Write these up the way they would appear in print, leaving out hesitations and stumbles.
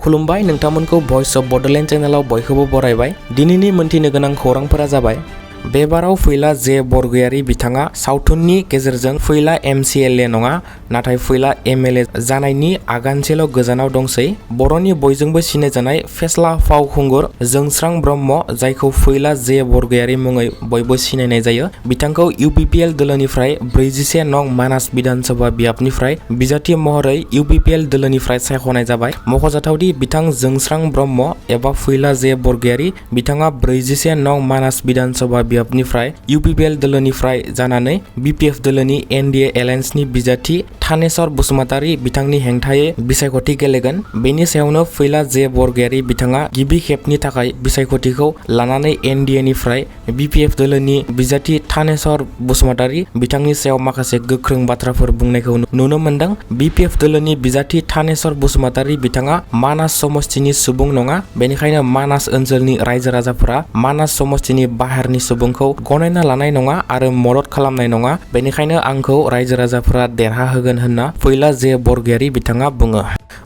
खुलुमबाय नोंथांमोनखौ voice of Bodoland चैनलाव बयखौबो बरायबाय। दिनैनि मोनथिनो गोनां खौरांफोरा जाबाय बेबाराव फैला जे बरगयारि बिथाङा सावथुननि गेजेरजों फैला MCLA नङा नाथाय फैला MLA जानायनि आगानसेल' गोजानाव दंसै। बर'नि बयजोंबो सिनायजानाय फेस्ला फावखुंगुर जोंस्रां ब्रह्म जायखौ फैला जे बरगयारि मुङै बयबो सिनायनाय जायो, बिथांखौ UPPL दोलोनिफ्राय 41 नं मानास बिधानसभा बियाबनिफ्राय बिजाथि महरै UPPL दोलोनिफ्राय सायख'नाय जाबाय। मख'जाथावदि बिथां जोंस्रां ब्रह्म एबा फैला जे बरगयारि बिथाङा 41 नं मानास बिधानसभा बियाबनिफ्राय UPPL दोलोनिफ्राय जानानै BPF दोलोनि NDA एलायन्सनि बिजाथि थानेश्वर बसुमतारी बिथांनि हेंथायै बिसायख'थि गेलेगोन। बेनि सायावनो फैला जे बरगयारि बिथाङा गिबि खेबनि थाखाय बिसायख'थिखौ लानानै NDA निफ्राय BPF दोलोनि बिजाथि थानेश्वर बसुमतारी बिथांनि सायाव माखासे गोख्रों बाथ्राफोर बुंनायखौ नुनो मोनदों। BPF दोलोनि बिजाथि थानेश्वर बसुमतारी बिथाङा मानास समस्तिनि सुबुं नङा, बेनिखायनो मानास ओनसोलनि रायजो राजाफोरा मानास समस्तिनि बाहेरनि सुबुंखौ गनायना लानाय नङा आरो मदद खालामनाय नङा, बेनिखायनो आंखौ रायजो राजाफोरा देरहाहोगोन होनना फैला जे बरगयारि बिथाङा बुङो।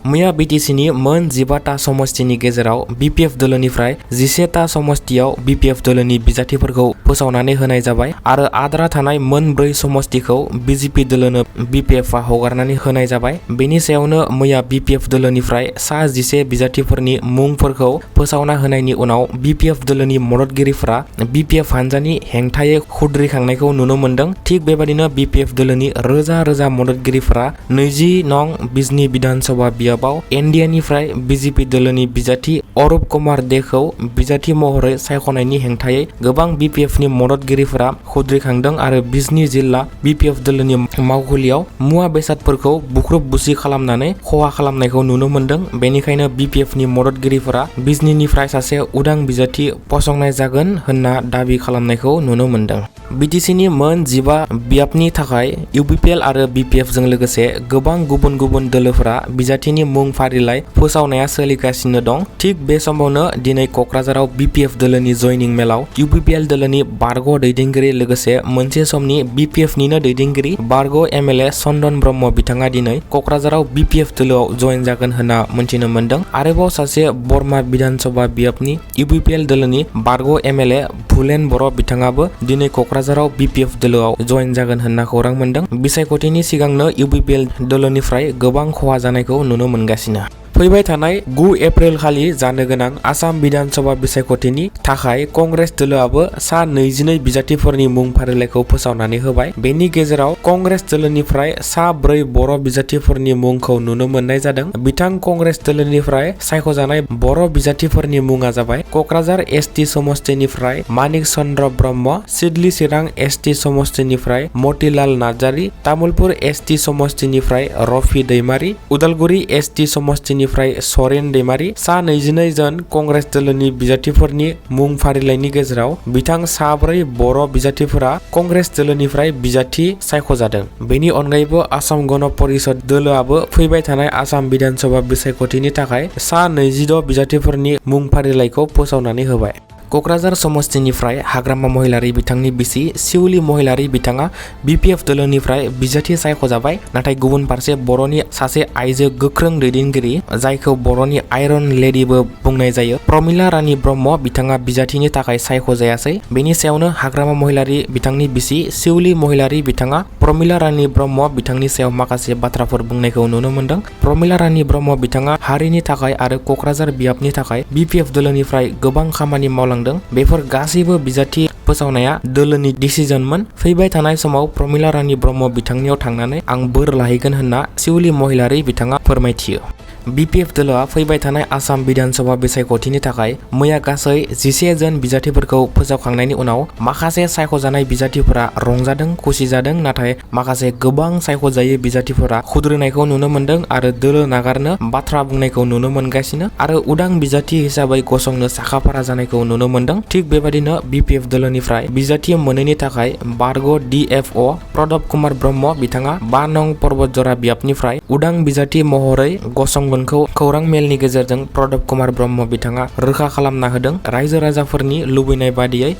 मैया BTCनि मोन 15टा समस्तिनि गेजेराव BPF दोलोनिफ्राय 11टा समस्तियाव BPF दोलोनि बिजाथिफोरखौ फोसावनानै होनाय जाबाय आरो आद्रा थानाय मोन 4 समस्तिखौ BJP दोलोनो BPFआ हगारनानै होनाय जाबाय। बेनि सायावनो मैया BPF दोलोनिफ्राय सा 11 बिजाथिफोरनि मुंफोरखौ फोसावना होनायनि उनाव BPF दोलोनि मददगिरिफोरा BPF हानजानि हेंथायै खुद्रिखांनायखौ नुनो मोनदों। थिग बेबादिनो BPF दोलोनि रोजा रोजा मददगिरिफोरा 20 नं बिजनी बिधानसभा बियाबाव NDA निफ्राय BJP दोलोनि बिजाथि अरूप कुमार देखौ बिजाथि महरै सायख'नायनि हेंथायै गोबां BPF नि मददगिरिफोरा खुद्रिखांदों आरो बिजनी जिल्ला BPF दोलोनि मावखुलियाव मुवा बेसादफोरखौ बुख्रुब बुसि खालामनानै खहा खालामनायखौ नुनो मोनदों। बेनिखायनो BPF नि मददगिरिफोरा बिजनीनिफ्राय सासे उदां बिजाथि फसंनाय जागोन होनना दाबि खालामनायखौ नुनो मोनदों। BTCनि मोन 15 बियाबनि थाखाय UPPL आरो BPF जों लोगोसे गोबां गुबुन गुबुन दोलोफोरा बिजाथिनि मुं फारिलाइ फोसावनाया सोलिगासिनो दं। थिग बे समावनो दिनै क'क्राझाराव BPF दोलोनि जयनिं मेलाव UPPL दोलोनि बारग' दैदेनगिरि लोगोसे मोनसे समनि BPF निनो दैदेनगिरि बारग' MLA चन्दन ब्रह्म बिथाङा दिनै क'क्राझाराव BPF दोलोआव जयेन जागोन होनना मोनथिनो मोनदों। आरोबाव सासे बरमा बिधानसभा बियाबनि UPPL दोलोनि बारग' MLA भुलेन बर' बिथाङाबो दिनै क'क्राझाराव BPF दोलोआव जयेन जागोन होनना खौरां मोनदों। बिसायख'थिनि सिगांनो UPPL दोलोनिफ्राय गोबां खहा जानायखौ नुनो मोनगासिनो। फैबाय थानाय 9 एप्रिल खालि जानो गोनां आसाम बिधानसभा बिसायख'थिनि थाखाय कंग्रेस दोलोआबो सा 22 बिजाथिफोरनि मुं फारिलाइखौ फोसावनानै होबाय। बेनि गेजेराव कंग्रेस दोलोनिफ्राय सा 4 बर' बिजाथिफोरनि मुंखौ नुनो मोननाय जादों। बिथां कंग्रेस दोलोनिफ्राय सायख'जानाय बर' बिजाथिफोरनि मुङा जाबाय क'क्राझार ST समस्तिनिफ्राय मानिक चन्द्र ब्रह्म, सिडली चिरां ST समस्तिनिफ्राय मतिलाल नार्जारी, तामुलपुर ST समस्तिनिफ्राय रफि दैमारी, उदालगुरि ST समस्तिनि निफ्राय सरेन दैमारी। सा 22 जन कंग्रेस दोलोनि बिजाथिफोरनि मुं फारिलाइनि गेजेराव बिथां सा 4 बर' बिजाथिफोरा कंग्रेस दोलोनिफ्राय बिजाथि सायख'जादों। बेनि अनगायैबो आसाम गण परिषद दोलोआबो फैबाय थानाय आसाम बिधानसभा बिसायख'थिनि थाखाय सा 26 बिजाथिफोरनि मुं फारिलाइखौ फोसावनानै होबाय। क'क्राझार समस्तिनिफ्राय हाग्रामा महिलारी बिथांनि बिसि शिउली महिलारी बिथाङा BPF दोलोनिफ्राय बिजाथि सायख'जाबाय। नाथाय गुबुन फारसे बर'नि सासे आइजो गोख्रों दैदेनगिरि जायखौ बर'नि आइरन लेडीबो बुंनाय जायो, प्रमिला रानी ब्रह्म बिथाङा बिजाथिनि थाखाय सायख'जायासै। बेनि सायावनो हाग्रामा महिलारी बिथांनि बिसि शिउली महिलारी बिथाङा प्रमिला रानी ब्रह्म बिथांनि सायाव माखासे बाथ्राफोर बुंनायखौ नुनो मोनदों। प्रमिला रानी ब्रह्म बिथाङा हारिनि थाखाय आरो क'क्राझार बियाबनि थाखाय BPF दोलोनिफ्राय गोबां खामानि मावलांदों। बेफोर गासैबो बिजाथि फोसावनाया दोलोनि डिसिजनमोन। फैबाय थानाय समाव प्रमिला रानी ब्रह्म बिथांनियाव थांनानै आं बोर लाहैगोन होनना शिउली महिलारी बिथाङा फोरमायथियो। BPF दोलोआ फैबाय थानाय आसाम बिधानसभा बिसायख'थिनि थाखाय मैया गासै 11 जन बिजाथिफोरखौ फोसावखांनायनि उनाव माखासे सायख'जानाय बिजाथिफोरा रंजादों, खुसि जादों, नाथाय माखासे गोबां सायख'जायै बिजाथिफोरा खुद्रिनायखौ नुनो मोनदों आरो दोलो नागारनो बाथ्रा बुंनायखौ नुनो मोनगासिनो आरो उदां बिजाथि हिसाबै गसंनो साखाफारा जानायखौ नुनो मोनदों। थिग बेबादिनो BPF दोलोनिफ्राय बिजाथि मोनैनि थाखाय बारग' DFO प्रदप कुमार ब्रह्म बिथाङा 5 नं पर्बतजरा बियाबनिफ्राय उदां बिजाथि महरै गसंगोन मोनखौ खौरां मेलनि गेजेरजों प्रदब कुमार ब्रह्म बिथाङा रोखा खालामना होदों। रायजो राजाफोरनि लुबैनाय बादियै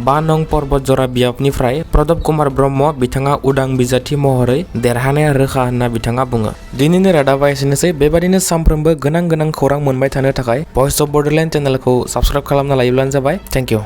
5 नं पर्बत जरा बियाबनिफ्राय प्रदब कुमार ब्रह्म बिथाङा उदां बिजाथि महरै देरहानाया रोखा होनना बिथाङा बुङो। दिनैनि रादाबा एसेनोसै। बेबादिनो सानफ्रोमबो गोनां खौरां मोनबाय थानो थाखाय भइस अफ बडोलेण्ड चेनेलखौ साबस्क्राइब खालामना लायोब्लानो जाबाय। Thank you.